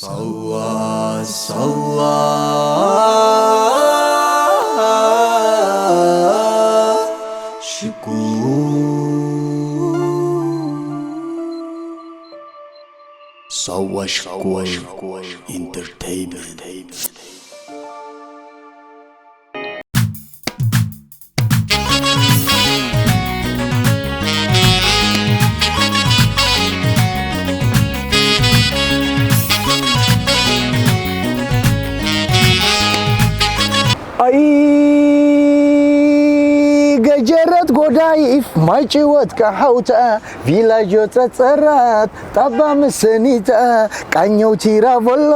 ሳዋ ሳዋ ሽኮር ሳዋ ሽኮር ኢንተርቴይንመንት። ኣይ ገጀረት ጎዳይፍ ማይ ጭወት ካሓውታ ቪላጆ ጸጸራት ጣባ መሰኒታ ቃኘው ቲራቮሎ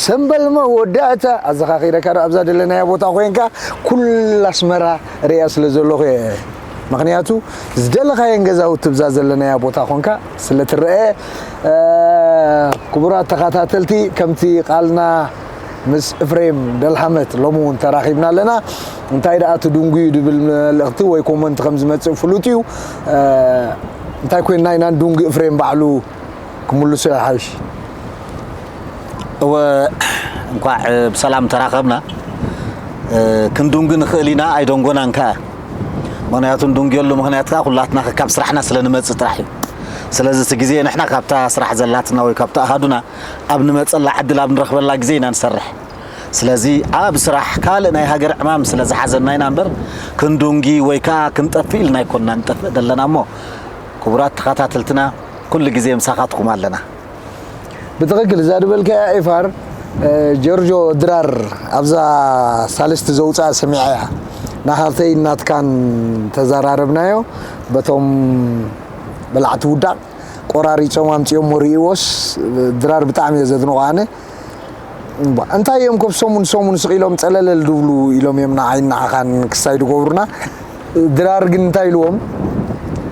ሰምበል መወዳእታ ኣዘኻኺረካ ዶ ኣብዛ ደለናያ ቦታ ኮንካ ኩላ ኣስመራ ሪያ ስለ ዘለኹ እየ። ምኽንያቱ ዝደለኻየን ገዛውቲ ብዛ ዘለናያ ቦታ ኮንካ ስለ ትረአ። ክቡራት ተኸታተልቲ ከምቲ ቃልና ምስ እፍሬም ደልሃመት ሎሚ እውን ተራኺብና ኣለና። እንታይ ደኣ ትድንጉዩ ድብል መልእኽቲ ወይ ኮመንት ከም ዝመጽእ ፍሉጥ እዩ። እንታይ ኮይንና ኢና ንድንጉ እፍሬም ባዕሉ ክምልሶ ይሓይሽ። እወ እንኳዕ ብሰላም ተራኸብና። ክንድንጉ ንኽእል ኢና ኣይደንጎናን ከኣ። ምኽንያቱ ንድንጉየሉ ምኽንያት ከኣ ኩላትና ካብ ስራሕና ስለ ንመጽእ ጥራሕ እዩ። ስለዚ እቲ ግዜ ንሕና ካብታ ስራሕ ዘላትና ወይ ካብታ ኣሃዱና ኣብ ንመጸላ ዕድል ኣብ ንረኽበላ ግዜ ኢና ንሰርሕ። ስለዚ ኣብ ስራሕ ካልእ ናይ ሃገር ዕማም ስለ ዝሓዘና ኢና እምበር ክንዱንጊ ወይ ከኣ ክንጠፍእ ኢልና ኣይኮንና ንጠፍእ ዘለና እሞ ክቡራት ተኸታተልትና ኩሉ ግዜ ምሳኻትኩም ኣለና። ብትኽክል እዛ ዝበልካያ ኤፋር ጀርጆ ድራር ኣብዛ ሳልስቲ ዘውፅኣ ሰሚዐያ ናኻተይ ናትካን ተዘራረብናዮ በቶም በላዕቲ ውዳቕ ቆራሪፆም ኣምፂኦሞ ርእይዎስ ድራር ብጣዕሚ እየ ዘድንቖ ኣነ። እምባ እንታይ እዮም ከብ ሰሙን ሰሙን ስቕ ኢሎም ፀለለል ድብሉ ኢሎም እዮም ንዓይን ንዓኻን ክሳይ ድገብሩና። ድራር ግን እንታይ ኢልዎም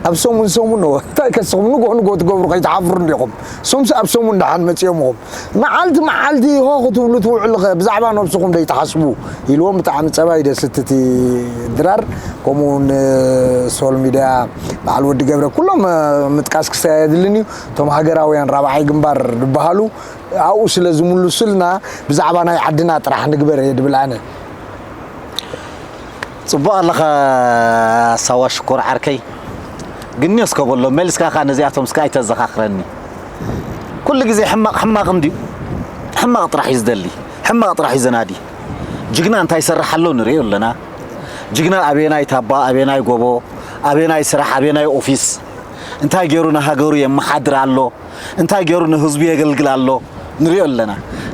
ኣብ ሰሙን ሰሙን ኖ እንታይ ከስኹም ንጎ ንጎ ትገብሩ ከይትሓፍሩ እንዲኹም ሶምስ ኣብ ሰሙን ደሓን መፂኦም ኹም መዓልቲ መዓልቲ ኢኾ ክትብሉ ትውዕሉ ኸ ብዛዕባ ነብስኹም ደይትሓስቡ ኢልዎም። ብጣዕሚ ፀባይ ደስ እቲ ድራር ከምኡ እውን ሶል ሚድያ በዓል ወዲ ገብረ ኩሎም ምጥቃስ ክሳይ ኣየድልን እዩ። እቶም ሃገራውያን ራብዓይ ግንባር ዝበሃሉ ኣብኡ ስለ ዝምልሱልና ብዛዕባ ናይ ዓድና ጥራሕ ንግበር እየ ድብል ኣነ። ፅቡቕ ኣለኻ ሳዋ ሽኮር ዓርከይ። ግን እስከ በሎ መሊስካ ኸዓ ነዚኣቶም እስከ ኣይተዘኻኽረኒ። ኩሉ ግዜ ሕማቕ ሕማቕ እንድዩ። ሕማቕ ጥራሕ እዩ ዝደሊ። ሕማቕ ጥራሕ እዩ ዘናዲ። ጅግና እንታይ ይሰርሕ ኣሎ ንሪኦ ኣለና። ጅግና ኣበየናይ ታባ፣ ኣበየናይ ጎቦ፣ ኣበየናይ ስራሕ፣ ኣበየናይ ኦፊስ እንታይ ገይሩ ንሃገሩ የመሓድር ኣሎ። እንታይ ገይሩ ንህዝቡ የገልግል ኣሎ ንሪኦ ኣለና።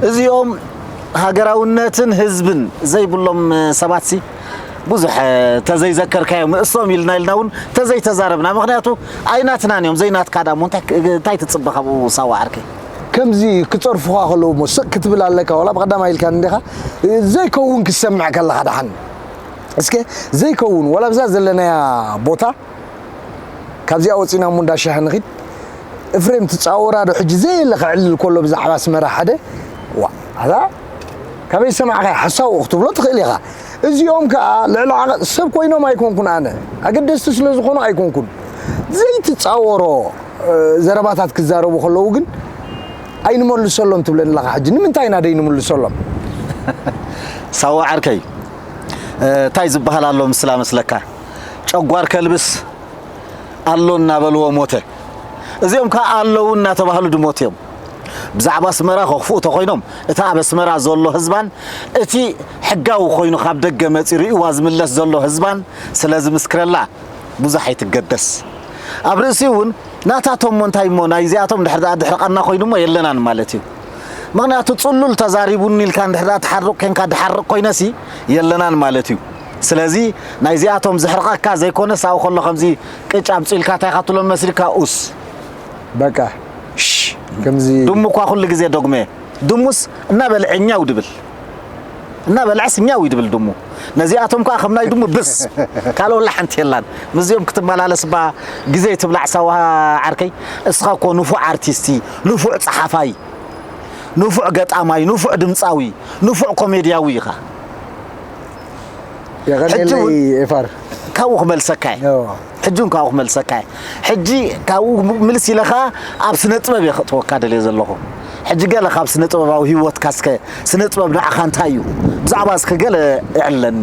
እዚኦም ሃገራውነትን ህዝብን ዘይብሎም ሰባት ሲ ብዙሕ ተዘይዘከርካዮም ንእሶም ኢልና ኢልና እውን ተዘይተዛረብና። ምኽንያቱ ኣይናትናን እዮም። ዘይናትካ ዳሞ እንታይ እንታይ ትፅበ ካብኡ ሳዋ ዓርከይ? ከምዚ ክፀርፉኻ ከለዉ እሞ ስቕ ክትብል ኣለካ ዋላ ብቐዳማይ ኢልካ እንዲኻ ዘይከውን ክትሰምዕ ከለኻ ደሓን እስከ ዘይከውን ዋላ ብዛ ዘለናያ ቦታ ካብዚኣ ወፂና እሞ እንዳ ሻሂ ንኺድ። እፍሬም ትፃወራ ዶ ሕጂ ዘየለ ክዕልል ከሎ ብዛዕባ ኣስመራ ሓደ ዋ ኣዛ ካበይ ሰማዕካ ሓሳው ክትብሎ ትኽእል ኢኻ። እዚኦም ከዓ ልዕሊ ዓቐ ሰብ ኮይኖም ኣይኮንኩን ኣነ ኣገደስቲ ስለ ዝኾኑ ኣይኮንኩን። ዘይትፃወሮ ዘረባታት ክዛረቡ ከለዉ ግን ኣይንመልሰሎም ትብለኒ ኣለኻ። ሕጂ ንምንታይ ኢና ደይንምልሰሎም? ሳዋ ዓርከይ እንታይ ዝበሃል ኣሎ ምስላ መስለካ? ጨጓር ከልብስ ኣሎ እናበልዎ ሞተ። እዚኦም ከዓ ኣለዉ እናተባህሉ ድሞት እዮም። ብዛዕባ ኣስመራ ከኽፍኡ ተኾይኖም እቲ ኣብ ኣስመራ ዘሎ ህዝባን እቲ ሕጋዊ ኮይኑ ካብ ደገ መፂ ርእዋ ዝምለስ ዘሎ ህዝባን ስለ ዝምስክረላ ብዙሕ ኣይትገደስ። ኣብ ርእሲ እውን ናታቶም ሞ እንታይ ሞ ናይዚኣቶም ድሕር ድኣ ድሕርቐና ኮይኑ ሞ የለናን ማለት እዩ። ምኽንያቱ ጽሉል ተዛሪቡኒ ኢልካ እንድሕር ደኣ ትሓርቕ ኮንካ ድሓርቕ ኮይነሲ የለናን ማለት እዩ። ስለዚ ናይዚኣቶም ዝሕርቐካ ዘይኮነስ ኣብኡ ከሎ ከምዚ ቅጭ ኣምጺኡ ኢልካ እንታይ ኢኻ ትብሎም መሲልካ ኡስ። በቃ ሽ ከምዚ ድሙ እኳ ኩሉ ግዜ ዶግመ ድሙስ እናበልዐኛው ድብል እና በልዐስ እኛው ይድብል ድሙ ነዚኣቶም ከዓ ከም ናይ ድሙ ብስ ካልእ ወላ ሓንቲ የላን ምስዚኦም ክትመላለስ እባ ግዜ ትብላዕ ሳዋ ዓርከይ እስኻ እኮ ንፉዕ ኣርቲስቲ ንፉዕ ፀሓፋይ ንፉዕ ገጣማይ ንፉዕ ድምፃዊ ንፉዕ ኮሜድያዊ ኢኻ የቐኔለይ ኤፋር ካብኡ ክመልሰካ እየ ሕጂ እውን ካብኡ ክመልሰካ እየ ሕጂ ካብኡ ምልስ ኢለ ከዓ ኣብ ስነ ጥበብ እየ ከእትወካ ደልየ ዘለኹ ሕጂ ገለ ካብ ስነ ጥበባዊ ህይወትካ እስከ፣ ስነ ጥበብ ንዓኻ እንታይ እዩ? ብዛዕባ እስከ ገለ እዕለኒ።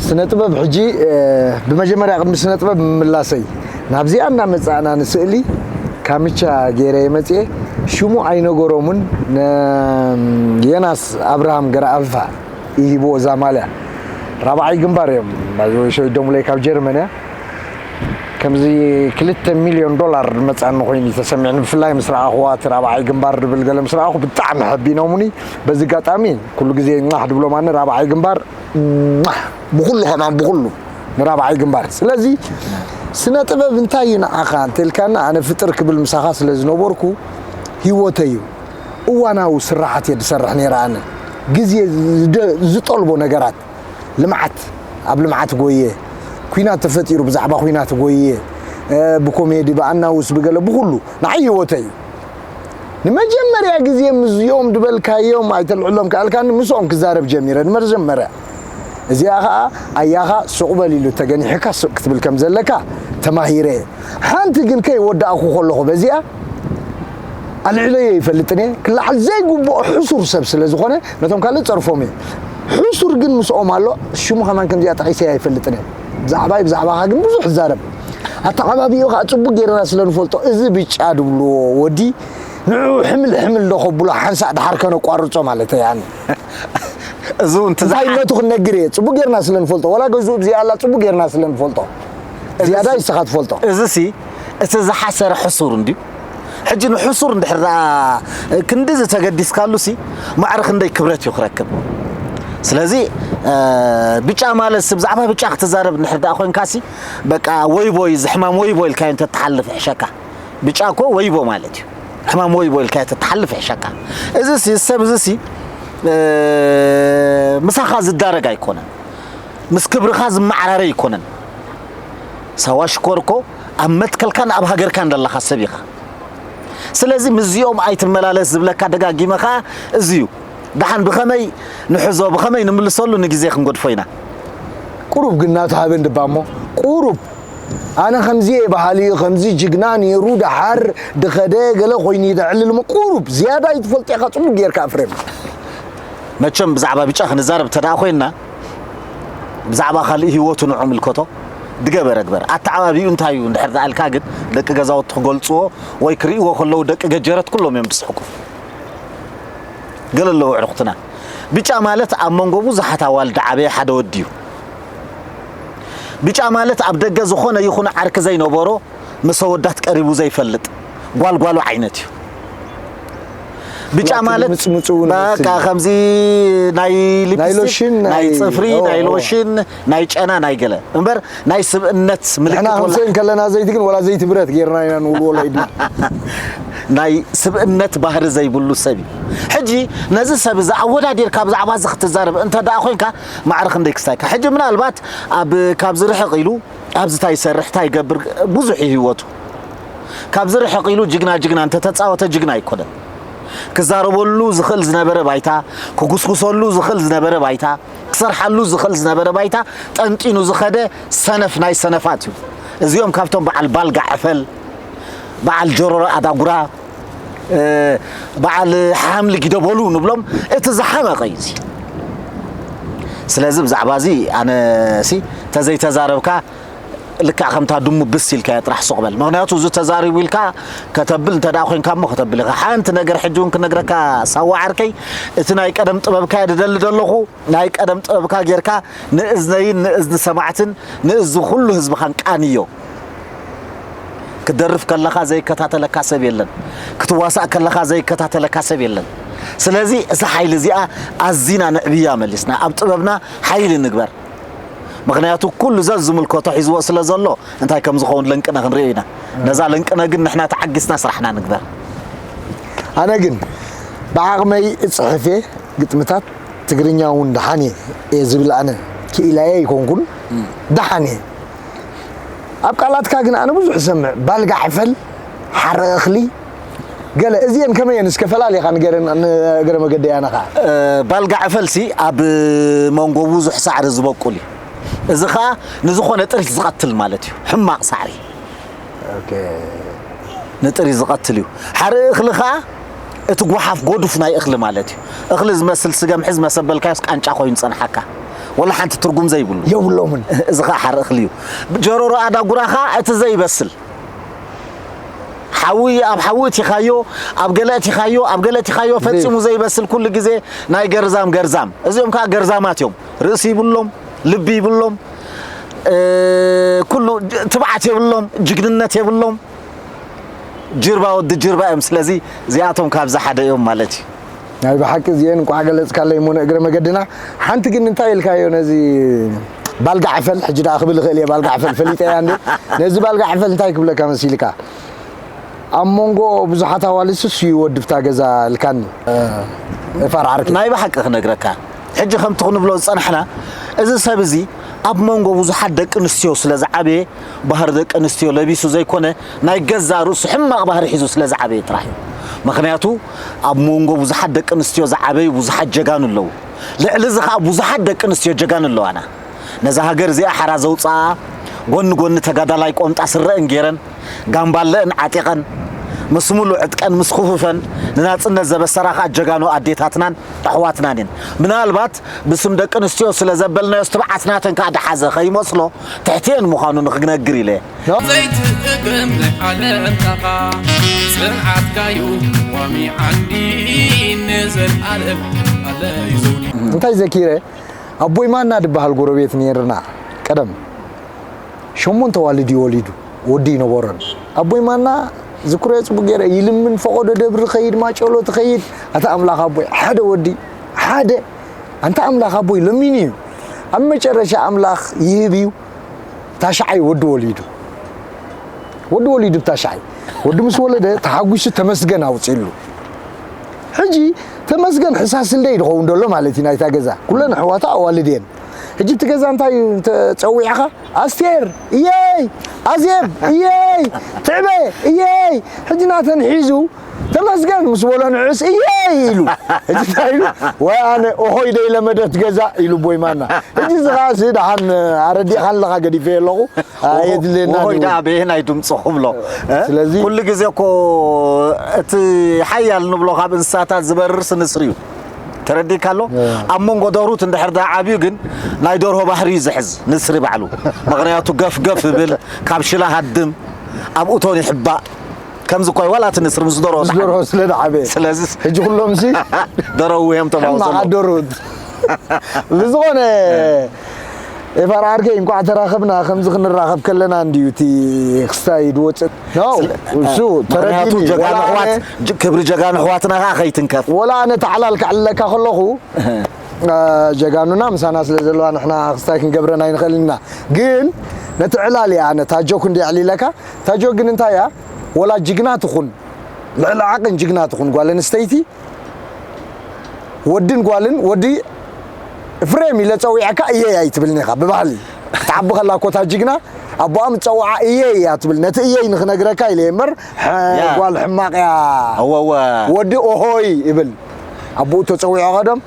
ስነ ጥበብ ሕጂ ብመጀመርያ ቅድሚ ስነ ጥበብ ምምላሰይ ናብዚኣ እናመፃእና ንስእሊ ካምቻ ገይረ የመፅኤ ሽሙ ኣይነገሮምን። ዮናስ ኣብርሃም ገረኣልፋ ይሂብዎ እዛ ማልያ። ራብዓይ ግንባር እዮም ሸይዶምለይ ካብ ጀርመን እያ። ከምዚ ክልተ ሚልዮን ዶላር መፃኒ ኮይኑ ተሰሚዕኒ። ብፍላይ ምስ ረኣኽዋ እቲ ራብዓይ ግንባር ድብል ገለ ምስ ረኣኹ ብጣዕሚ ሐቢኖሙኒ። በዚ ኣጋጣሚ ኩሉ ግዜ ሟሕ ድብሎም ኣነ ራብዓይ ግንባር ሟሕ ብኩሉ ከማን ብኩሉ ንራብዓይ ግንባር። ስለዚ ስነ ጥበብ እንታይ እዩ ንዓኻ እንተልካና ኣነ ፍጥር ክብል ምሳኻ ስለ ዝነበርኩ ህይወተይ እዩ። እዋናዊ ስራሓት እየ ዝሰርሕ ነይረ ኣነ ግዜ ዝጠልቦ ነገራት ልምዓት ኣብ ልምዓት ጎየ ኩናት ተፈጢሩ ብዛዕባ ኩናት ጎየ ብኮሜዲ ብኣናውስ ብገለ ብኩሉ ንዓይ ህይወተይ እዩ። ንመጀመርያ ግዜ ምስዚኦም ዝበልካዮም ኣይተልዕሎም ክኣልካኒ ምስኦም ክዛረብ ጀሚረ ንመጀመርያ። እዚኣ ኸዓ ኣያኻ ሱቕ በል ኢሉ ተገኒሕካ ስቕ ክትብል ከም ዘለካ ተማሂረ እየ። ሓንቲ ግን ከይወዳእኩ ከለኹ በዚኣ ኣልዒለዮ ይፈልጥን እየ። ክለዓል ዘይግብኦ ሕሱር ሰብ ስለ ዝኾነ ነቶም ካልእ ጸርፎም እየ። ሕሱር ግን ምስኦም ኣሎ። ሽሙ ከማን ከምዚኣ ጠቒሰያ ኣይፈልጥን እየ። ብዛዕባይ ብዛዕባኻ ግን ብዙሕ ይዛረብ። ኣተዓባቢኡ ከዓ ጽቡቅ ጌርና ስለ ንፈልጦ እዚ ብጫ ድብልዎ ወዲ ንዑ ሕምል ሕምል ዶ ከብሎ ሓንሳእ ድሓር ከነቋርጾ ማለት እያ። እዚ እውን ትዝሓ- እንታይነቱ ክንነግር እየ ጽቡቅ ጌርና ስለ ንፈልጦ ወላ ገዝኡ ብዚኣ ኣላ ጽቡቅ ጌርና ስለ ንፈልጦ ዝያዳ ይስኻ ትፈልጦ። እዚ ሲ እቲ ዝሓሰረ ሕሱር እንድዩ። ሕጂ ንሕሱር እንድሕር ደኣ ክንድዚ ተገዲስካሉ ሲ ማዕረ ክንደይ ክብረት እዩ ክረክብ። ስለዚ ብጫ ማለት ሲ ብዛዕባ ብጫ ክትዛረብ እንድሕር ደኣ ኮይንካ ሲ በቃ ወይቦ እዩ እዚ ሕማም ወይቦ ኢልካዮ እንተትሓልፍ ይሕሸካ። ብጫ እኮ ወይቦ ማለት እዩ። ሕማም ወይቦ ኢልካዮ እንተትሓልፍ ይሕሸካ። እዚ ሲ ሰብ እዚ ሲ ምሳኻ ዝዳረግ ኣይኮነን። ምስ ክብርኻ ዝመዓራረ ኣይኮነን። ሳዋ ሽኮር እኮ ኣብ መትከልካን ኣብ ሃገርካን ዘለኻ ሰብ ኢኻ። ስለዚ ምስዚኦም ኣይትመላለስ ዝብለካ ደጋጊመ ኸኣ እዚ እዩ። ደሓን ብኸመይ ንሕዞ ብኸመይ ንምልሰሉ ንግዜ ክንገድፎ ኢና። ቁሩብ ግን ናቱ ሃበን ድባ እሞ ቁሩብ ኣነ ከምዚ እየ በሃሊ ከምዚ ጅግና ነይሩ ደሓር ድኸደ ገለ ኮይኑ ይተዕልል እሞ ቁሩብ ዝያዳ ይትፈልጦ ኢኻ ጽቡቅ ጌርካ ኣፍሬም። መቸም ብዛዕባ ብጫ ክንዛረብ እንተ ደኣ ኮይንና ብዛዕባ ካልእ ህይወቱ ንዑ ምልከቶ ድገበረ ግበር ኣተዓባቢኡ እንታይ እዩ እንድሕር ደኣ ኢልካ ግን ደቂ ገዛውቲ ክገልጽዎ ወይ ክርእይዎ ከለዉ ደቂ ገጀረት ኩሎም እዮም ድስሕቁ። ገለ ኣለዉ ኣዕሩኽትና። ብጫ ማለት ኣብ መንጎ ብዙሓት ኣዋልድ ዓበየ ሓደ ወዲ እዩ። ብጫ ማለት ኣብ ደገ ዝኾነ ይኹን ዓርኪ ዘይነበሮ ምስ ኣወዳት ቀሪቡ ዘይፈልጥ ጓልጓሉ ዓይነት እዩ። ብጫ ማለት በቃ ከምዚ ናይ ሊፕስቲክ ናይ ጽፍሪ ናይ ሎሽን ናይ ጨና ናይ ገለ እምበር ናይ ስብእነት ምልክት ንሕና ወላ ክንስእን ከለና ዘይቲ ግን ወላ ዘይቲ ብረት ጌርና ኢና ንውልወሎ ኢድና። ናይ ስብእነት ባህሪ ዘይብሉ ሰብ እዩ። ሕጂ ነዚ ሰብ እዚ ኣወዳዲርካ ብዛዕባ እዚ ክትዛረብ እንተ ደኣ ኮይንካ ማዕረ ክንደይ ክስታይካ። ሕጂ ምናልባት ኣብ ካብዚ ርሕቕ ኢሉ ኣብዚ ታይ ይሰርሕ ታይ ይገብር ብዙሕ እዩ ህይወቱ። ካብዚ ርሕቕ ኢሉ ጅግና ጅግና እንተተጻወተ ጅግና ኣይኮነን። ክዛረበሉ ዝኽእል ዝነበረ ባይታ፣ ክጉስጉሰሉ ዝኽእል ዝነበረ ባይታ፣ ክሰርሓሉ ዝኽእል ዝነበረ ባይታ ጠንጢኑ ዝኸደ ሰነፍ ናይ ሰነፋት እዩ። እዚኦም ካብቶም በዓል ባልጋ ዕፈል፣ በዓል ጀሮሮ ኣዳጉራ፣ በዓል ሓምሊ ጊደበሉ ንብሎም እቲ ዝሓመቐ እዩ እዚ። ስለዚ ብዛዕባ እዚ ኣነ ሲ ተዘይተዛረብካ ልክዕ ከምታ ድሙ ብስ ኢልካዮ ጥራሕ ሱቕ በል። ምኽንያቱ እዚ ተዛሪቡ ኢልካ ከተብል እንተ ደኣ ኮይንካ እሞ ከተብል ኢኻ። ሓንቲ ነገር ሕጂ እውን ክነግረካ ሳዋ ዓርከይ፣ እቲ ናይ ቀደም ጥበብካ እየ ድደሊ ዘለኹ። ናይ ቀደም ጥበብካ ጌርካ ንእዝነይን ንእዝኒ ሰማዕትን ንእዚ ኩሉ ህዝብኻን ቃንዮ። ክትደርፍ ከለኻ ዘይከታተለካ ሰብ የለን። ክትዋሳእ ከለኻ ዘይከታተለካ ሰብ የለን። ስለዚ እዛ ሓይሊ እዚኣ ኣዚና ንዕብያ መሊስና ኣብ ጥበብና ሓይሊ ንግበር። ምኽንያቱ ኩሉ ዘዝምልከቶ ሒዝዎ ስለ ዘሎ እንታይ ከም ዝኸውን ለንቅነ ክንሪኦ ኢና። ነዛ ለንቅነ ግን ንሕና ተዓጊስና ስራሕና ንግበር። ኣነ ግን ብዓቕመይ እፅሕፍ እየ ግጥምታት ትግርኛ እውን ደሓን እየ እየ ዝብል ኣነ ክኢላየ ኣይኮንኩን ደሓን እየ። ኣብ ቃላትካ ግን ኣነ ብዙሕ እሰምዕ ባልጋ ዕፈል ሓረ እኽሊ ገለ እዚአን ከመይ እየን እስከ ፈላሊኻ ንገረን ንእግረ መገደይ ኣነ ኸዓ። ባልጋ ዕፈል ሲ ኣብ መንጎ ብዙሕ ሳዕሪ ዝበቁል እዩ። እዚ ኸዓ ንዝኾነ ጥሪት ዝቐትል ማለት እዩ። ሕማቕ ሳዕሪ። ኦኬ። ንጥሪ ዝቐትል እዩ። ሓርኢ እኽሊ ኸኣ እቲ ጓሓፍ ጎዱፍ ናይ እኽሊ ማለት እዩ። እኽሊ ዝመስል ስገም ሕዝ መሰበልካዮስ ቃንጫ ኮይኑ ጸንሓካ። ወላ ሓንቲ ትርጉም ዘይብሉ። የብሎምን። እዚ ኸኣ ሓርኢ እኽሊ እዩ። ጀሮሮ ኣዳጉራ ኸኣ እቲ ዘይበስል። ሓዊ ኣብ ሓዊ እቲኻዮ፣ ኣብ ገለ እቲኻዮ፣ ኣብ ገለ እቲኻዮ ፈጺሙ ዘይበስል ኩሉ ግዜ ናይ ገርዛም ገርዛም። እዚኦም ከኣ ገርዛማት እዮም። ርእሲ ይብሎም፣ ልቢ ይብሎም፣ እ፣ ኩሉ ጅ-፣ ትብዓት የብሎም፣ ጅግንነት የብሎም። ጅርባ ወዲ ጅርባ እዮም። ስለዚ እዚኣቶም ካብዚ ሓደ እዮም ማለት እዩ። ናይ ብሓቂ እዚኤን እንቋዕ ገለጽካለይ እሞ ንእግረ መገድና። ሓንቲ ግን እንታይ ኢልካዮ ነዚ ባልጋ ዕፈል? ሕጂ ደኣ ክብል እኽእል እየ ባልጋ ዕፈል ፈሊጠያ እንዴ። ነዚ ባልጋ ዕፈል እንታይ ክብለካ መሲልካ? ኣብ መንጎ ብዙሓት ኣዋልድስ እዩ ወዲ ብታ ገዛ ኢልካኒ። ኤፋር ዓርከይ። ናይ ብሓቂ ክነግረካ፣ ሕጂ ከምቲ ክንብሎ ዝጸናሕና፣ እዚ ሰብ እዚ ኣብ መንጎ ብዙሓት ደቂ ኣንስትዮ ስለ ዝዓበየ፣ ባህሪ ደቂ ኣንስትዮ ለቢሱ ዘይኮነ፣ ናይ ገዛእ ርእሱ ሕማቕ ባህሪ ሒዙ ስለ ዝዓበየ ጥራሕ እዩ። ምኽንያቱ፣ ኣብ መንጎ ብዙሓት ደቂ ኣንስትዮ ዝዓበዩ ብዙሓት ጀጋኑ ኣለዉ። ልዕሊ እዚ ኸኣ ብዙሓት ደቂ ኣንስትዮ ጀጋኑ ኣለዋና። ነዛ ሃገር እዚኣ ሓራ ዘውጽኣ፣ ጎኒ ጎኒ ተጋዳላይ ቆምጣ ስረአን ጌረን፣ ጋምባለአን ዓጢቐን፣ ምስ ሙሉእ ዕጥቀን ምስ ክፉፈን ንናጽነት ዘበሰራ ኸኣ ጀጋኑ ኣዴታትናን ኣሕዋትናን እየን። ምናልባት ብስም ደቂ ኣንስትዮ ስለ ዘበልናዮስ ትብዓትናተን ከኣ ደሓዘ ኸይመስሎ ትሕትኤን ምዃኑ ንኽነግር ኢለ እየ። ዘይትእገም ናይ ዓለምታኻ ጽንዓትካዩ ዋሚ ዓንዲ ንዘልኣለም ኣለዩ ዘውዲ። እንታይ ዘኪረ? ኣቦይ ማና ድበሃል ጎረቤት ነይርና ቀደም። ሸሞንተ ዋልድ እዩ ወሊዱ፣ ወዲ ይነበሮን። ኣቦይ ማና ዝክሮዮ ጽቡቅ ገይረ፣ ይልምን፣ ፈቐዶ ደብሪ ኸይድ፣ ማጨሎ ትኸይድ፣ ኣታ ኣምላኽ ኣቦይ፣ ሓደ ወዲ፣ ሓደ፣ ኣንታ ኣምላኽ ኣቦይ ለሚኑ እዩ። ኣብ መጨረሻ ኣምላኽ ይህብ እዩ፣ ታሽዓይ ወዲ ወሊዱ። ወዲ ወሊዱ ብታሽዓይ። ወዲ ምስ ወለደ ተሓጒሱ ተመስገን ኣውጺእሉ። ሕጂ ተመስገን ሕሳስ ልደይ ድኸውን ደሎ ማለት እዩ ናይታ ገዛ። ኩለን ኣሕዋታ ኣዋልድ እየን። ሕጂ እቲ ገዛ እንታይ እዩ እንተ ጸዊዕኻ? ኣስቴር፣ እየይ! ኣዜብ፣ እየይ! ትዕበ፣ እየይ! ሕጂ ናተን ሒዙ ተመስገን ምስ በሎ ንዕስ እየይ ኢሉ። ሕጂ እንታይ ኢሉ? ወይ ኣነ ኦሆይ ደይ ለመደት ገዛ ኢሉ ቦይ ማና። ሕጂ እዚ ኸኣ ሲ ደሓን ኣረዲእኻን ኣለኻ ገዲፈዮ ኣለኹ። ኣየድልየናን ወሆይ እዩ። ደኣ በየናይ ድምፁ ክብሎ? እ? ስለዚ ኩሉ ግዜ እኮ እቲ ሓያል ንብሎ ካብ እንስሳታት ዝበርርስ ንስሪ እዩ። ተረዲእካ ኣሎ? እ። ኣብ መንጎ ደርሁት እንድሕር ደኣ ዓብዩ ግን ናይ ደርሆ ባህሪ እዩ ዝሕዝ ንስሪ ባዕሉ። ምኽንያቱ ገፍ ገፍ ይብል፣ ካብ ሽላ ሃድም፣ ኣብ እቶን ይሕባእ። ከምዚ እኮ እዩ፣ ዋላ እቲ ንስሪ ምስ ደርሆ ምስ ደርሆ ዝሓድም። ስለ ዝዓበየ። ስለዚ ሕጂ ኩሎም ሲ ደረው እዮም ተባሂሶም። ሕማቕ ደርሁት። ብዝኾነ፣ ኤፋር ዓርከይ፣ እንቋዕ ተራኸብና። ከምዚ ክንራኸብ ከለና እንድዩ እቲ ክስታይ ድወፅእ። ኖ፣ ስለ-፣ እሱ ምኽንያቱ ተረዲኒ። ጀጋኑ ወላ ኣሕዋት፣ ኣነ ጀ-፣ ክብሪ ጀጋኑ ኣሕዋትና ኸዓ ከይትንከፍ። ወላ ኣነ ተዓላል ከዕልለካ ከለኹ፣ እ፣ ጀጋኑና ምሳና ስለ ዘለዋ ንሕና ክስታይ ክንገብረን ኣይንኽእልን ኢና። ግን ነቲ ዕላል እያ ኣነ ታጆ ክንዲ ኣዕሊለካ። ታጆ ግን እንታይ እያ? ወላ ጅግና ትኹን፣ ልዕሊ ዓቕን ጅግና ትኹን ጓል ኣንስተይቲ፣ ወድን ጓልን፣ ወዲ ኤፍሬም ኢለ ጸዊዐካ እየይ ኣይትብልን ኢኻ። ብባህሊ ክትዓቢ ከላ እኮ እታ ጅግና ኣቦኣ ምስ ጸውዓ እየይ እያ ትብል። ነቲ እየይ ንኽነግረካ ኢለ እየ እምበር፣ ሐ-፣ ያ። ጓል ሕማቕ እያ። እወ፣ እወ። ወዲ ኦሆይ ይብል። ኣቦኡ ተጸዊዖ ቀደም፣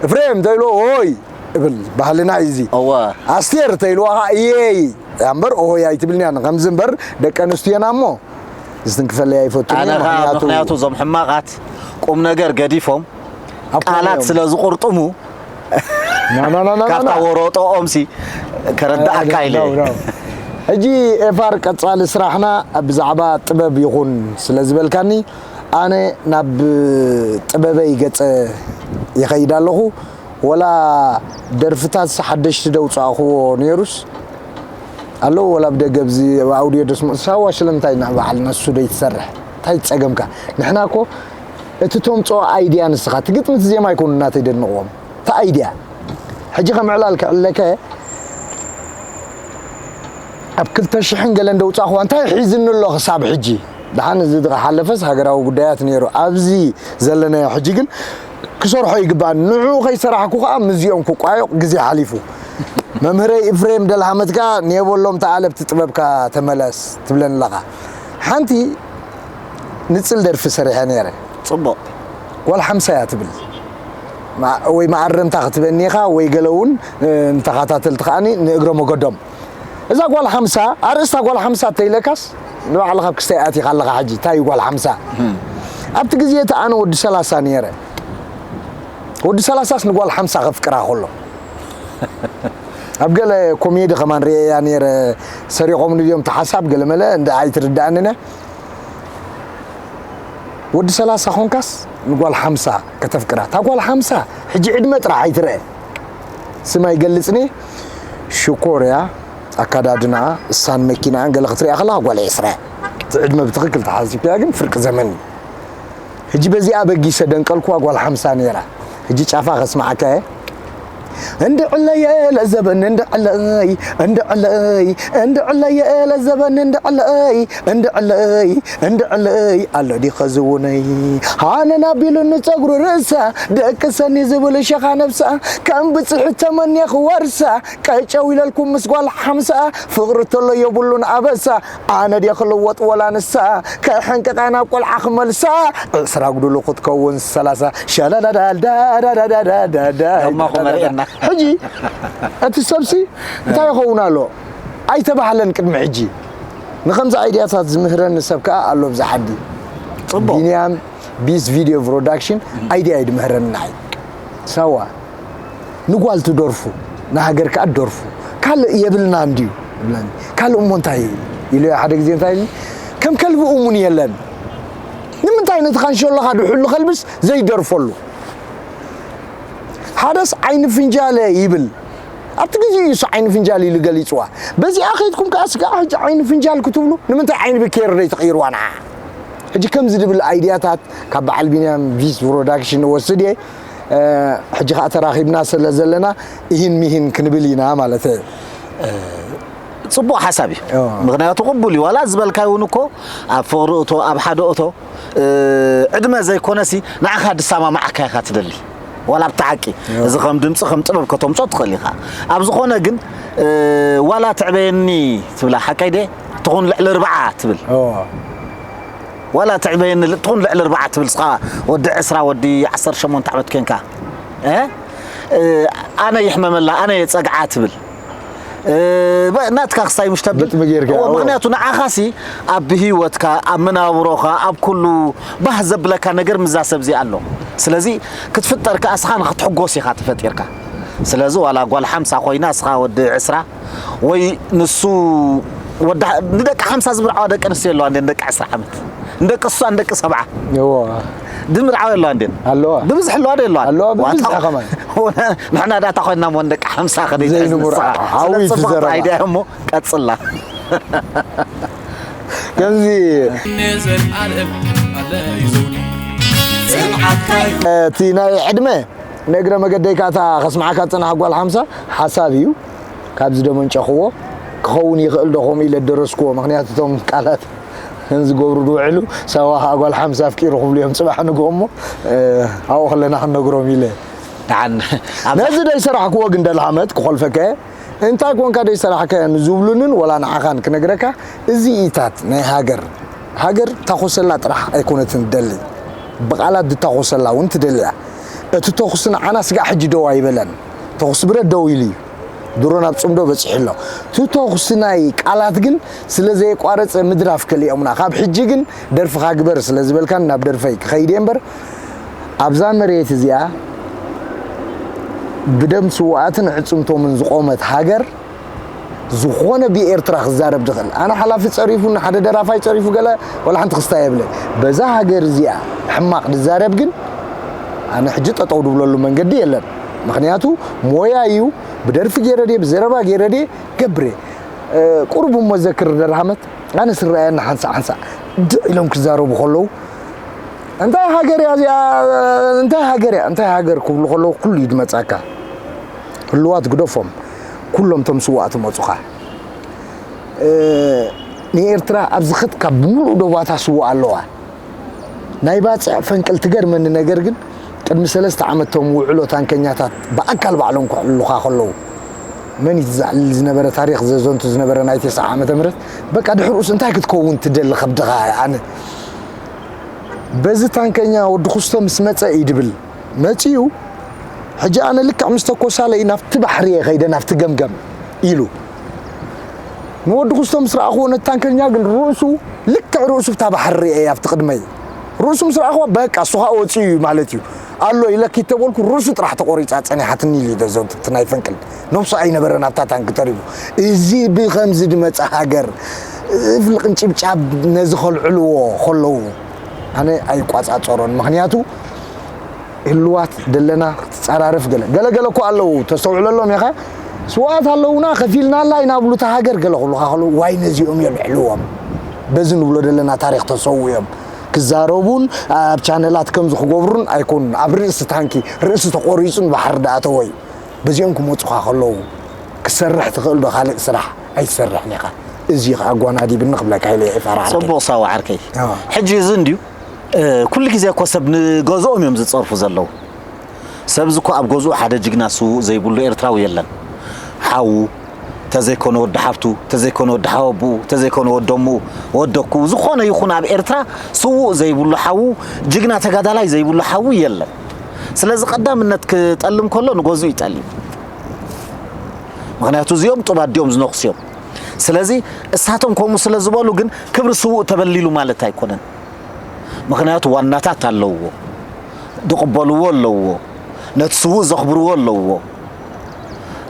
ኤፍሬም እንተ ኢሉ ኦሆይ ይብል። ባህልና እዩ እዚ። እወ። ኣስቴር እንተ ኢልዋ ኸዓ እየይ እያ እምበር ኦሆይ ኣይትብልን እያ። ከምዚ እምበር ደቂ ኣንስትዮና እሞ ዝትንክፈለይ ኣይፈቱን ኣነ እየ፣ ኸዓ ምኽንያቱ ምኽንያቱ እዞም ሕማቓት ቁም ነገር ገዲፎም ኣብ ቃላት እዮም። ስለ ዝቑርጥሙ ና፣ ና፣ ና፣ ና፣ ና፣ ካብታ ና። ወሮጦኦምሲ ከረድኣካ ና፣ ኢለ ና፣ እየ። ና። ሕጂ ኤፋር ቀጻሊ ስራሕና ብዛዕባ ጥበብ ይኹን ስለ ዝበልካኒ ኣነ ናብ ጥበበይ ገጸ ይኸይድ ኣለኹ። ወላ ደርፍታት ሓደሽቲ ደውጻእኽዎ ነይሩስ ኣለዉ ወላ ብደገ ኣብዚ ኣብ ኣውድዮ ደስምዑ። ሳዋ ስለምንታይ ኢና ባዕልና ስቱድዮ ትሰርሕ? እንታይ ጸገምካ? ንሕና እኮ እቲ ተምጽኦ ኣይድያ ንስኻ፣ እቲ ግጥሚ እቲ ዜማ ኣይኮኑን ናተይ ደድንቕዎም። እቲ ኣይድያ። ሕጂ ከም ዕላል ክዕለከ ኣብ ክልተ ሽሕን ገለን ደውጻእኽዋ እንታይ ሒዝኒ ኣሎ ክሳብ ሕጂ? ደሓን እዚ ዝሓለፈስ ሃገራዊ ጉዳያት ነይሩ። ኣብዚ ዘለናዮ ሕጂ ግን ክሰርሖ ይግባእ። ንዕኡ ከይሰራሕኩ ከኣ ምስዚኦም ክቋየቕ ግዜ ሓሊፉ። መምህረይ ኤፍሬም ደልሃመት ከኣ ንየበሎም ተኣለብቲ ጥበብካ ተመለስ ትብለኒ ኣለኻ። ሓንቲ ንጽል ደርፊ ሰሪሐ ነይረ። ጽቡቕ። ጓል ሓምሳ እያ ትብል። ማ-፣ ወይ መኣረምታ ክትበኒ ኢኻ ወይ ገለ እውን፣ እ፣ ንተኸታተልቲ ከኣኒ ንእግረ መገዶም። እዛ ጓል ሓምሳ፣ ኣርእስታ ጓል ሓምሳ እንተኢለካስ፣ ንባዕልኻ ኣብ ክስታይ ኣቲኻ ኣለኻ። ሕጂ እንታይ እዩ ጓል ሓምሳ? ኣብቲ ግዜ እቲ ኣነ ወዲ ሰላሳ ነይረ። ወዲ ሰላሳስ ንጓል ሓምሳ ከፍቅራ ከሎ ኣብ ገለ ኮሜዲ ከማን ርእየያ ነይረ። ሰሪቖም ንድዮም እቲ ሓሳብ ገለመለ እንደ ኣይትርዳእንን እያ። ወዲ ሰላሳ ኾንካስ ንጓል ሓምሳ ከተፍቅራ። እታ ጓል ሓምሳ ሕጂ ዕድመ ጥራሕ ኣይትረአ። ስም ኣይገልጽን እየ። ሽኮር እያ። ኣካዳድናኣ፣ እሳን መኪናኣን ገለ ክትሪኣ ከለኻ ጓል ዕስራ እያ። እቲ ዕድመ ብትኽክል ተሓሲብካያ ግን ፍርቂ ዘመን እዩ። ሕጂ በዚኣ በጊሰ ደንቀልኩዋ ጓል ሓምሳ ነይራ። ሕጂ ጫፋ ከስምዓካ እየ። እንድዕለየ ለዘበን እንድዕለይ፣ እንድዕለይ፣ እንድዕለየ ለዘበን እንድዕለይ፣ እንድዕለይ፣ እንድዕለይ፣ ኣሎ ዲኸ ዝውነይ? ሃነን ኣቢሉ ንጸጉሪ ርእሳ፣ ደቂ ሰኒ ዝብል ሸኻ ነብሳ፣ ከም ብጽሕት ተመንየ ክወርሳ፣ ቀጨው ኢለልኩም ምስ ጓል ሓምሳ፣ ፍቕሪ ተሎ የብሉን ኣበሳ፣ ኣነ ድየ ክልወጥ ወላ ንሳ፣ ከሕንቅቓ ናብ ቆልዓ ክመልሳ፣ ዕስራ ጉድሉ ክትከውን ሰላሳ፣ ሸለለዳልዳዳዳዳዳዳ። ደማኹ መሪቕና። ሕጂ እቲ ሰብሲ እንታይ ይኸውን ኣሎ? ኣይተባህለን ቅድሚ ሕጂ። ንኸምዚ ኣይድያታት ዝምህረኒ ሰብ ከኣ ኣሎ ብዛ ሓዲ። ጽቡቕ። ቢንያም ቢስ ቪድዮ ፕሮዳክሽን ኣይድያ እዩ ድምህረኒ ንዓይ። ሳዋ ንጓል ትደርፉ፣ ንሃገር ከኣ ትደርፉ። ካልእ የብልና እንድዩ ይብለኒ። ካልእ እሞ እንታይ ኢሉ ሓደ ግዜ እንታይ ኢሉኒ? ከም ከልቢ እሙን የለን። ንምንታይ ነቲ ካንሸሎኻ ድሕሉ ከልብስ ዘይደርፈሉ? ሓደስ ዓይኒ ፍንጃለ ይብል። ኣብቲ ግዜ እዩ እሱ ዓይኒ ፍንጃል ኢሉ ገሊጽዋ። በዚኣ ከይድኩም ከኣ ስጋዕ ሕጂ ዓይኒ ፍንጃል ክትብሉ ንምንታይ ዓይኒ ብኬር ዘይትቕይርዋ ንዓ? ሕጂ ከምዚ ድብል ኣይድያታት ካብ በዓል ቢንያም ቪስ ፕሮዳክሽን እወስድ እየ። እ፣ ሕጂ ከኣ ተራኺብና ስለ ዘለና እሂን ሚሂን ክንብል ኢና ማለት እየ። ጽቡቕ ሓሳብ እዩ። እዎ። ምኽንያቱ ቅቡል እዩ። ዋላ ዝበልካይ እውን እኮ ኣብ ፍቕሪ እቶ፣ ኣብ ሓደ እቶ፣ እ፣ ዕድመ ዘይኮነሲ ንዓኻ ድሰማማዓካ ኢኻ ትደሊ። ዋላ ኣብቲ ሓቂ እዎ። እዚ ከም ድምፂ ከም ጥበብ ከተምጾ ትኽእል ኢኻ። ኣብ ዝኾነ ግን፣ እ፣ ዋላ ትዕበየኒ ትብላ ሓቀይ ድየ? ትኹን ልዕሊ ርብዓ ትብል። እዎ። ዋላ ትዕበየኒ ል-፣ ትኹን ልዕሊ ርብዓ ትብል ስኻ ወዲ ዕስራ ወዲ ዓሰርተ ሸሞንተ ዓመት ኮንካ። እ? እ፣ ኣነ ይሕመመላ፣ ኣነ የጸግዓ ትብል። እ፣ በ-፣ ናትካ ክሳይ ምሽ ተብል። ግጥሚ ጌርካ፣ እዎ፣ እዎ። ምኽንያቱ ንዓኻሲ ኣብ ብህይወትካ፣ ኣብ መናብሮኻ፣ ኣብ ኩሉ ባህ ዘብለካ ነገር ምዛ ሰብ እዚ ኣሎ። ስለዚ ክትፍጠር ከኣ እስኻ ንኽትሕጎስ ኢኻ ተፈጢርካ። ስለዚ ዋላ ጓል ሓምሳ ኮይና እስኻ ወዲ ዕስራ ወይ ንሱ ወዲ ሓ-፣ ንደቂ ሓምሳ ዝምርዓዋ ደቂ ኣንስትዮ ኣለዋ እንዴ ንደቂ ዕስራ ዓመት? ንደቂ እሷ ንደቂ ሰብዓ። እዎ። ድምርዓዊ ኣለዋ እንዴ? ኣለዋ። ብብዝሒ ኣለዋ ዶ የለዋን? ኣለዋ፣ ብብዝሒ ዋታ ከማን። ንሕና ዳታ ኮይና እሞ ንደቂ ሓምሳ ከደይ ዘይንምርዓ። ንስኻ። ሓዊ ስለ ጽቡቕ ትዘረባ። ኣይድያ እሞ ቀጽላ። ከምዚ ንዘለኣለም ኣለይዙኒ ጽንዓትካይ። እቲ ናይ ዕድመ ንእግረ መገደይ ካታ ከስምዓካ ዝጸናሕ ጓል ሓምሳ ሓሳብ እዩ። ካብዚ ደመንጨኽዎ ክኸውን ይኽእል ዶ ከምኡ ኢለ ደረስክዎ። ምኽንያቱ እቶም ቃላት ዝገብሩ ዝውዕሉ ሳዋ ኸዓ ጓል ሓምሳ ኣፍቂሩ ክብሉ እዮም ጽባሕ ንግሆ እሞ፣ እ፣ ኣብኡ ከለና ክንነግሮም ኢለ። ደሓን፣ ኣብዛ ነዚ ደይሰራሕክዎ ግን ደልሃመት ክኾልፈከ እንታይ ኮንካ ደይሰራሕከ ንዝብሉንን ወላ ንዓኻን ክነግረካ፣ እዚ ኢታት ናይ ሃገር፣ ሃገር ታኾሰላ ጥራሕ ኣይኮነትን ትደሊ፣ ብቓላት ድታኾሰላ እውን ትደሊ እያ። እቲ ተኹሲ ንዓና ስጋዕ ሕጂ ደው ኣይበለን። ተኹሲ ብረት ደው ኢሉ እዩ። ድሮ ናብ ጽምዶ በጺሑ ኣሎ። እቲ ተኹሲ ናይ ቃላት ግን ስለ ዘየቋረጸ ምድራፍ ከሊኦምና። ካብ ሕጂ ግን ደርፍኻ ግበር ስለ ዝበልካን ናብ ደርፈይ ክኸይድ እየ እምበር፣ ኣብዛ መሬት እዚኣ ብደም ስውኣትን ዕጽምቶምን ዝቖመት ሃገር፣ ዝኾነ ብኤርትራ ክዛረብ ዝኽእል፣ ኣነ ሓላፊ ጸሪፉ፣ ንሓደ ደራፋይ ጸሪፉ፣ ገለ ወላ ሓንቲ ክስታይ የብለ። በዛ ሃገር እዚኣ ሕማቕ ዝዛረብ ግን፣ ኣነ ሕጂ ጠጠው ድብለሉ መንገዲ የለን። ምኽንያቱ ሞያ እዩ። ብደርፊ ገይረ ድየ፣ ብዘረባ ገይረ ድየ፣ ገብረ። እ፣ ቁሩብ እሞ ዘክር ደርሃመት፣ ኣነ ስረኣየና ሓንሳእ ሓንሳእ ድዕ ኢሎም ክዛረቡ ከለዉ፣ "እንታይ ሃገር እያ እዚኣ? እንታይ ሃገር እያ? እንታይ ሃገር?" ክብሉ ከለዉ ኩሉ እዩ ዝመጻካ። ህልዋት ግደፎም፣ ኩሎም ቶም ስዋኣት መጹኻ። እ፣ ንኤርትራ ኣብዚ ኸድካ ብምሉእ ዶባታ ስዋኣ ኣለዋ። ናይ ባጽዕ ፈንቅል ትገርመኒ ነገር ግን፣ ቅድሚ ሰለስተ ዓመት ቶም ውዕሎ ታንከኛታት ብኣካል ባዕሎም ክዕልሉኻ ከለዉ፣ መን እዩ ዘዕልል ዝነበረ፣ ታሪኽ ዘዘንቱ ዝነበረ ናይ ተስዓ ዓመተ ምህረት፣ በቃ ድሕርኡስ እንታይ ክትከውን ትደሊ ከብድኻ? ኣነ በዚ ታንከኛ ወዲ ኩስቶ ምስ መጸ እዩ ድብል መጺኡ፣ ሕጂ ኣነ ልክዕ ምስ ተኮሳለይ ናብቲ ባሕሪ እየ ከይደ፣ ናብቲ ገምገም ኢሉ። ንወዲ ኩስቶ ምስ ረኣኽዎ፣ ነቲ ታንከኛ ግን ርእሱ ልክዕ ርእሱ ብታ ባሕሪ ርእየ ኣብቲ ቅድመይ። ርእሱ ምስ ረኣኽዎ፣ በቃ፣ እሱ ኸኣ ወጺኡ እዩ ማለት እዩ። ኣሎ ኢለ ኪድ ተበልኩ፣ ርእሱ ጥራሕ ተቖሪጻ ጸኒሓትኒ ኢሉ እዩ ዘውትብቲ ናይ ፈንቅል። ነብሱ ኣይነበረን ኣብታ ታንኪ ተሪፉ። እዚ ብኸምዚ ዝመጸ ሃገር፣ እፍ፣ ልቕንጭብጫብ ነዚ ከልዕልዎ ከለዉ፣ ኣነ ኣይቋጻጸሮን። ምኽንያቱ፣ ህልዋት ደለና ክትጸራረፍ ገለ፣ ገለ፣ ገለ እኮ ኣለዉ፣ ተስተውዕለሎም ኢኻ። ስውኣት ኣለዉና፣ ከፊልናላ ኢና ብሉ እታ ሃገር ገለ ክብሉኻ ከለዉ፣ ዋይ ነዚኦም የልዕልዎም። በዚ ንብሎ ደለና ታሪኽ ተሰውኡ እዮም። ክዛረቡን ኣብ ቻነላት ከምዚ ክገብሩን ኣይኮኑን። ኣብ ርእሲ ታንኪ፣ ርእሲ ተቖሪጹን ባሕሪ ደኣተወ እዩ። በዚኦም ክመጹኻ ከለዉ፣ ክሰርሕ ትኽእል ዶ ካልእ ስራሕ? ኣይትሰርሕን ኢኻ። እዚ ኸኣ ኣጓናዲብኒ ክብለካ ኢለ እየ፣ ይፈራርሕ። ጽቡቕ ሳዋ ዓርከይ። ኣዋ። ሕጂ እዚ እንድዩ፣ እ፣ ኩሉ ግዜ እኮ ሰብ ንገዝኦም እዮም ዝጸርፉ ዘለዉ። ሰብ እዚ እኮ ኣብ ገዝኡ ሓደ ጅግና ስዉእ ዘይብሉ ኤርትራዊ የለን። ሓዉ፣ ተዘይኮነ ወዲ ሓብቱ፣ ተዘይኮነ ወዲ ሓወቦኡ፣ ተዘይኮነ ወደሙ፣ ወደኩ፣ ዝኾነ ይኹን ኣብ ኤርትራ ስዉእ ዘይብሉ ሓዉ፣ ጅግና ተጋዳላይ ዘይብሉ ሓዉ የለን። ስለዚ ቀዳምነት ክጠልም ከሎ ንገዝኡ ይጠልም። ምኽንያቱ እዚኦም ጡብ ኣዲኦም ዝነኽሱ እዮም። ስለዚ እሳቶም ከምኡ ስለ ዝበሉ ግን ክብሪ ስዉእ ተበሊሉ ማለት ኣይኮነን። ምኽንያቱ ዋናታት ኣለውዎ፣ ዝቕበልዎ ኣለውዎ፣ ነቲ ስዉእ ዘኽብርዎ ኣለውዎ።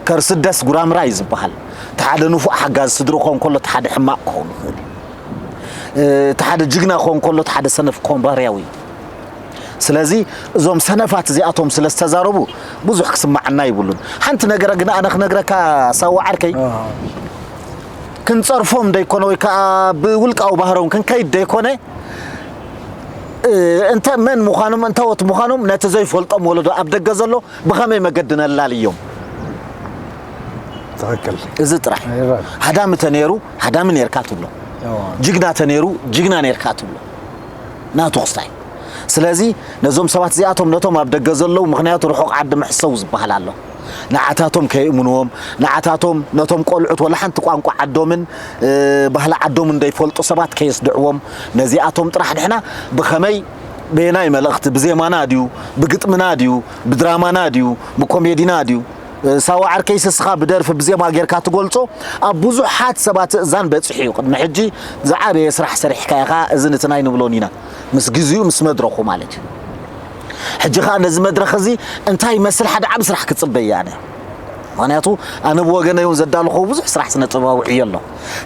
ከርሲ ደስ ጉራምራ እዩ ዝበሃል። እቲ ሓደ ንፉዕ ሓጋዚ ስድርኡ ክኸውን ከሎ፣ እቲ ሓደ ሕማቕ ክኸውን ይኽእል እዩ። እ፣ እቲ ሓደ ጅግና ክኸውን ከሎ፣ እቲ ሓደ ሰነፍ ክኸውን ባህርያዊ እዩ። ስለዚ እዞም ሰነፋት እዚኣቶም ስለ ዝተዛረቡ ብዙሕ ክስማዓና ይብሉን። ሓንቲ ነገር ግን ኣነ ክነግረካ ሳዋ ዓርከይ፣ ኣዎ። ክንጸርፎም ደይኮነ ወይ ከኣ ብውልቃዊ ባህሮም ክንከይድ ደይኮነ፣ እ፣ እንተ መን ምዃኖም፣ እንተ ወት ምዃኖም ነቲ ዘይፈልጦም ወለዶ ኣብ ደገ ዘሎ ብኸመይ መገዲ ነላልዮም? ትኽክል። እዚ ጥራሕ። ይረድ። ሃዳሚ ተነይሩ፣ ሃዳሚ ነይርካ ትብሎ። እዋ። ጅግና ተነይሩ፣ ጅግና ነይርካ ትብሎ። ናቱ ክስታይ። ስለዚ ነዞም ሰባት እዚኣቶም ነቶም ኣብ ደገ ዘለዉ፣ ምኽንያቱ ርሑቕ ዓዲ ምሕሰው ዝበሃል ኣሎ። ንዓታቶም ከየእምንዎም፣ ንዓታቶም ነቶም ቆልዑት ወላ ሓንቲ ቋንቋ ዓዶምን፣ እ፣ ባህሊ ዓዶምን ዘይፈልጡ ሰባት ከየስድዕዎም፣ ነዚኣቶም ጥራሕ ንሕና ብኸመይ፣ በየናይ መልእኽቲ፣ ብዜማና ድዩ፣ ብግጥምና ድዩ፣ ብድራማና ድዩ፣ ብኮሜዲና ድዩ፣ ሳዋ ዓርከይ፣ ስስኻ ብደርፊ ብዜማ ጌርካ ትገልጾ፣ ኣብ ብዙሓት ሰባት እዛን በጺሑ እዩ። ቅድሚ ሕጂ ዝዓበየ ስራሕ ሰሪሕካ ኢኻ፣ እዝን እትን ኣይንብሎን ኢና። ምስ ግዜኡ፣ ምስ መድረኹ ማለት እዩ። ሕጂ ኸኣ ነዚ መድረኽ እዚ እንታይ ይመስል፣ ሓደ ዓቢ ስራሕ ክጽበ እየ ኣነ። ምኽንያቱ ኣነ ብወገነይ እውን ዘዳለኹዎ ብዙሕ ስራሕ ስነ ጥበባዊ ዕዮ ኣሎ።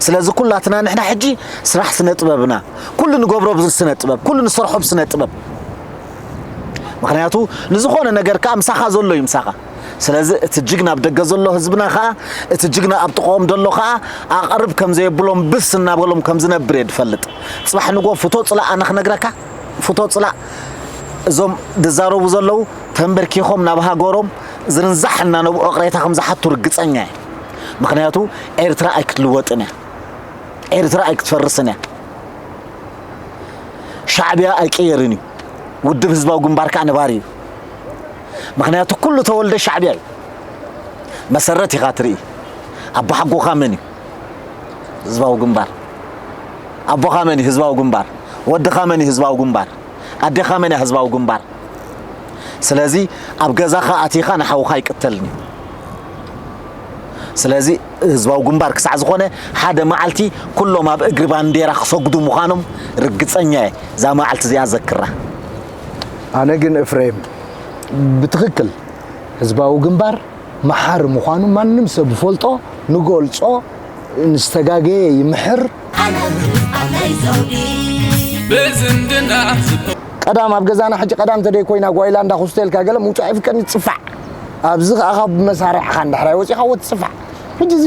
ስለዚ ኩላትና ንሕና ሕጂ ስራሕ ስነ ጥበብና፣ ኩሉ ንገብሮ ብስነ ጥበብ፣ ኩሉ ንሰርሖ ብስነ ጥበብ። ምኽንያቱ ንዝኾነ ነገር ከኣ ምሳኻ ዘሎ እዩ ምሳኻ። ስለዚ እቲ ጅግና ኣብ ደገ ዘሎ ህዝብና ከኣ፣ እቲ ጅግና ኣብ ጥቕኦም ዘሎ ከኣ ኣቕርብ ከም ዘየብሎም ብስ እናበሎም ከም ዝነብር እየ ዝፈልጥ። ጽባሕ ንግሆ ፍቶ ጽላእ ኣነ ክነግረካ፣ ፍቶ ጽላእ እዞም ዝዛረቡ ዘለዉ ተንበርኪኾም ናብ ሃገሮም ዝርንዛሕ እናነብዑ እቕሬታ ከም ዝሓቱ ርግጸኛ እየ። ምኽንያቱ ኤርትራ ኣይክትልወጥን እያ። ኤርትራ ኣይክትፈርስን እያ። ሻዕብያ ኣይቅየርን እዩ። ውድብ ህዝባዊ ግንባር ከኣ ነባሪ እዩ። ምኽንያቱ ኩሉ ተወልደ ሻዕብያ እዩ። መሰረት ኢኻ ትርኢ። ኣቦሓጎኻ መን እዩ? ህዝባዊ ግንባር። ኣቦኻ መን እዩ? ህዝባዊ ግንባር። ወድኻ መን እዩ? ህዝባዊ ግንባር። ኣዴኻ መን እያ? ህዝባዊ ግንባር። ስለዚ ኣብ ገዛኻ ኣቲኻ ንሓውኻ ኣይቅተልን እዩ። ስለዚ ህዝባዊ ግንባር ክሳዕ ዝኾነ ሓደ መዓልቲ ኩሎም ኣብ እግሪ ባንዴራ ክሰግዱ ምዃኖም ርግጸኛ እየ። እዛ መዓልቲ እዚኣ ዘክራ። ኣነ ግን እፍሬም ብትኽክል ህዝባዊ ግንባር መሓሪ ምዃኑ ማንም ሰብ ዝፈልጦ፣ ንገልጾ፣ ንዝተጋገየ ይምሕር። ብዝምድና ቀዳም ኣብ ገዛና ሕጂ ቀዳም ተደይ ኮይና ጓይላ እንዳ ኩስተ ኢልካ ገለ ምውጻእ ይፍቀድኒ ትጽፋዕ። ኣብዚ ከኣ ካብ መሳርዕኻ እንድሕር ኣይወጺኻ ወ ትጽፋዕ። ሕጂ እዚ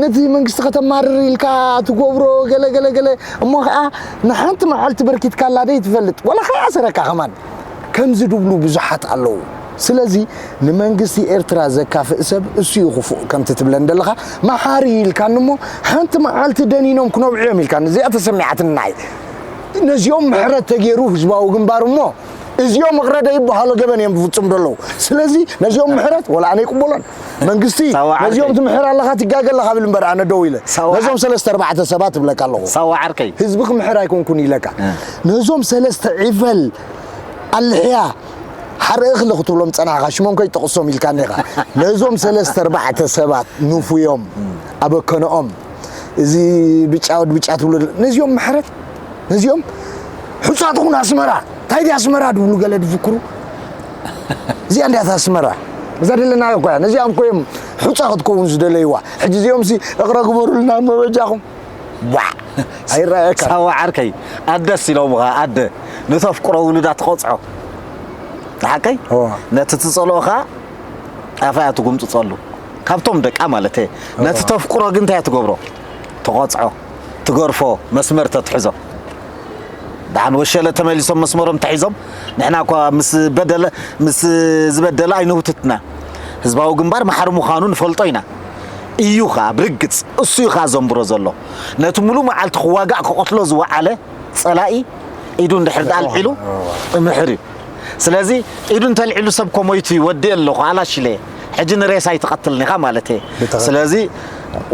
ነቲ መንግስቲ ከተማርር ኢልካ ትገብሮ ገለ ገለ ገለ እሞ ከኣ ንሓንቲ መዓልቲ በርኪትካላ ደይ ትፈልጥ ወላ ከይኣሰረካ ከማን። ከምዚ ድብሉ ብዙሓት ኣለዉ። ስለዚ ንመንግስቲ ኤርትራ ዘካፍእ ሰብ እሱ እዩ ክፉእ ከምቲ ትብለን ዘለኻ፣ መሓሪ ኢልካኒ እሞ ሓንቲ መዓልቲ ደኒኖም ክነብዑ እዮም ኢልካኒ። እዚኣ ተሰሚዓትኒ ንዓይ። ነዚኦም ምሕረት ተገይሩ ህዝባዊ ግንባር እሞ እዚኦም እቕረ ደይበሃሎ ገበን እዮም ዝፍጽሙ ዘለዉ። ስለዚ ነዚኦም ምሕረት ወላ ኣነ ይቅበሎን። መንግስቲ ሳዋ ዓርከይ። ነዚኦም ትምሕር ኣለኻ ትጋገ ኣለኻ ብል እምበር ኣነ ደው ኢለ። ሳዋ ነዞም ዓር- ሰለስተ ኣርባዕተ ሰባት እብለካ ኣለኹ። ሳዋ ዓርከይ። ህዝቢ ክምሕር ኣይኮንኩን ኢለካ። እ። ነዞም ሰለስተ ዒፈል ኣልሕያ ሓርኢ እኽሊ ክትብሎም ጸናሕካ፣ ሽሞም ከይጠቕሶም ኢልካኒ ኢኻ። ነዞም ሰለስተ ኣርባዕተ ሰባት ንፉዮም፣ ኣበከነኦም፣ እዚ ብጫ ወዲ ብጫ ትብሎ፣ ነዚኦም ምሕረት ነዚኦም ሑጻ ትኹን ኣስመራ፣ እንታይ ድያ ኣስመራ ድብሉ ገለ ድፍክሩ። እዚኣ እንዲያት ኣስመራ። እዛ ደለናዮ እኮ እያ። ነዚኦም እኮ እዮም ሑጻ ክትከውን ዝደለይዋ። ሕጂ እዚኦም ሲ እቕረ ግበሩልና እሞ በጃኹም። ዋዕ! ኣይረኣየካ። ሳዋ ዓርከይ፣ ኣደስ ኢሎምኻ፣ ኣደ። ንተፍቅሮ ውሉዳ ትቐጽዖ። ሓቀይ? እዋ። ነቲ ትጸልኦ ኸኣ ኣፋ እያ ትጉምጽጸሉ። ካብቶም ደቃ ማለት እየ። ነቲ እዋ። ተፍቅሮ ግን እንታይ እያ ትገብሮ? ትቐጽዖ፣ ትገርፎ፣ መስመር ተትሕዞ። ደሓን ወሸለ ተመሊሶም መስመሮም ተሒዞም፣ ንሕና እኳ ምስ በደለ፣ ምስ ዝበደለ ኣይንህውትትና። ህዝባዊ ግንባር ማሕሪ ምዃኑ ንፈልጦ ኢና። እዩ ኸኣ ብርግጽ፣ እሱ እዩ ኸኣ ዘንብሮ ዘሎ። ነቲ ሙሉእ መዓልቲ ክዋጋእ ክቐትሎ ዝወዓለ ጸላኢ ኢዱ እንድሕር ደኣ ኣልዒሉ እምሕር እዩ። ስለዚ ኢዱ እንተልዒሉ ሰብ እኮ ሞይቱ እዩ፣ ወዲእ ኣለኹ፣ ኣላሽለ። ሕጂ ንሬሳ ኣይትቐትልን ኢኻ ማለት እየ። ብትኽክል። ስለዚ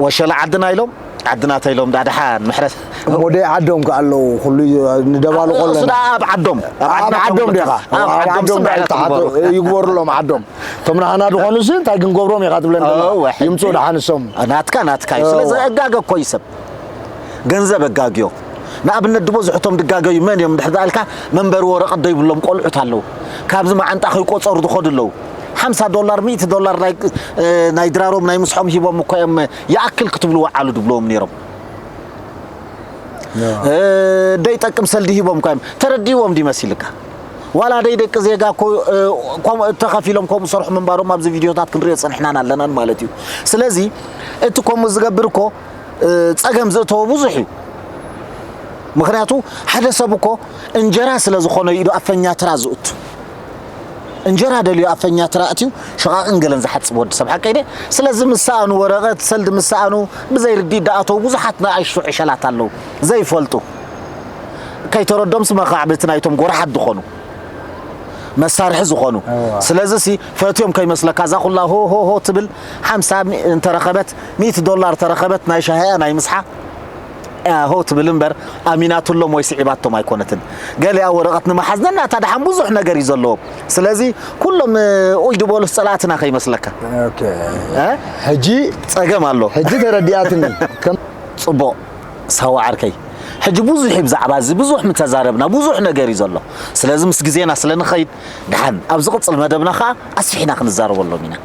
ወሸላ ዓድና ኢሎም፣ ዓድና ተኢሎም ደኣ ደሓን ምሕረት። እሞ ደይ ዓዶም ከ ኣለዉ፣ ኩሉ እዩ፣ ንደባልቖ እሱ ኣለና። ደኣ ኣብ ዓዶም፣ ኣብ ኣብ ዓድና ዓዶም ተምልኮ። ዲኻ? ኣብ ኣብ ዓዶም ዓዶም ስምዕረት ተሓቶ ይግበሩ። ይግበሩሎም ዓዶም። እቶም ናህና ዝኾኑ ሲ እንታይ ክንገብሮም ኢኻ ትብለን ዘለኻ? እወ፣ ሕጂ ይምጽኡ ደሓን እሶም። ናትካ፣ ናትካ እዩ። ስለዚ እወ። ኣጋገ እኮ እዩ ሰብ። ገንዘብ ኣጋግዮ። ንኣብነት ድበዝሑ እቶም ድጋገዩ መን እዮም እንድሕር ደኣ ኢልካ መንበሪ ወረቐት ደይብሎም ቆልዑት ኣለዉ። ካብዚ መዓንጣ ከይቆጸሩ ዝኸዱ ኣለዉ። ሓምሳ ዶላር፣ ሚእቲ ዶላር ናይ፣ እ፣ ናይ ድራሮም ናይ ምስሖም ሂቦም እኮ እዮም ይኣክል ክትብሉ ወዓሉ ድብልዎም ነይሮም። ያ። እ፣ ደይጠቅም ሰልዲ ሂቦም እኮ እዮም። ተረዲዎም ድዩ መሲልካ? ዋላ ደይ ደቂ ዜጋ እኮ፣ እ፣ ከምኡ ተኸፊሎም ከምኡ ሰርሑ ምንባሮም ኣብዚ ቪድዮታት ክንሪኦ ጸኒሕናን ኣለናን ማለት እዩ። ስለዚ እቲ ከምኡ ዝገብር እኮ፣ እ፣ ጸገም ዘእተዎ ብዙሕ እዩ። ምኽንያቱ ሓደ ሰብ እኮ እንጀራ ስለ ዝኾነ እዩ ዶ ኣብ ፈኛትራ ዝእቱ። እንጀራ ደልዩ ኣብ ፈኛትራ ኣትዩ ሸቓቕን ገለን ዝሓጽብ ወዲ ሰብ ሓቀይ ድየ? ስለዚ ምስ ሰኣኑ ወረቐት ሰልዲ ምስ ሰኣኑ ብዘይ ርዲእ ደኣተዉ ብዙሓት ንኣሽቱ ዕሸላት ኣለዉ ዘይፈልጡ። ከይተረዶምስ መኻዕብቲ ናይቶም ጎራሓት ዝኾኑ መሳርሒ ዝኾኑ። እዋ። ስለዚ ሲ ፈትዮም ከይመስለካ እዛ ኩላ ሆ ሆ ሆ ትብል ሓምሳ ሚ-፣ እንተረኸበት ሚእቲ ዶላር ተረኸበት ናይ ሻሂ እያ ናይ ምስሓ እያ ሆ ትብል እምበር ኣሚናትሎም ወይ ስዒባቶም ኣይኮነትን። ገሊኣ ወረቐት ንምሓዝ ነናታ ደሓን ብዙሕ ነገር እዩ ዘለዎ። ስለዚ ኩሎም፣ እ፣ ኡይ ድበሉስ ጸላእትና ከይመስለካ። ኦኬ። እ? ሕጂ ጸገም ኣሎ። ሕጂ ተረዲኣትኒ። ከም ጽቡቕ ሳዋ ዓርከይ። ሕጂ ብዙሕ እዩ ብዛዕባ እዚ ብዙሕ ምተዛረብና ብዙሕ ነገር እዩ ዘሎ። ስለዚ ምስ ግዜና ስለ ንኸይድ ደሓን ኣብ ዝቕጽል መደብና ኸኣ ኣስፊሕና ክንዛረበሎም ኢና።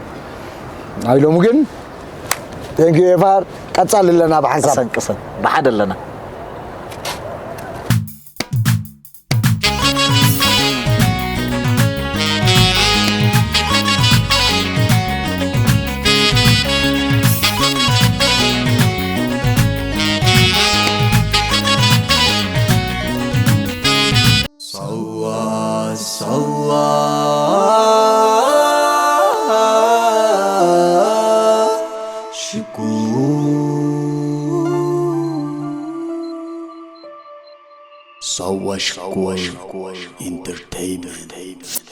ኣይሎም ግን ቴንኪዩ ኤፋር ቀጻሊ ኣለና ብሓንሳብ። ቅሰን፣ ቅሰን። ብሓደ ኣለና። ሳዋ፣ ሳዋ፣ ሽኮር። ሳዋ ሽኮር ኢንተርቴይንመንት።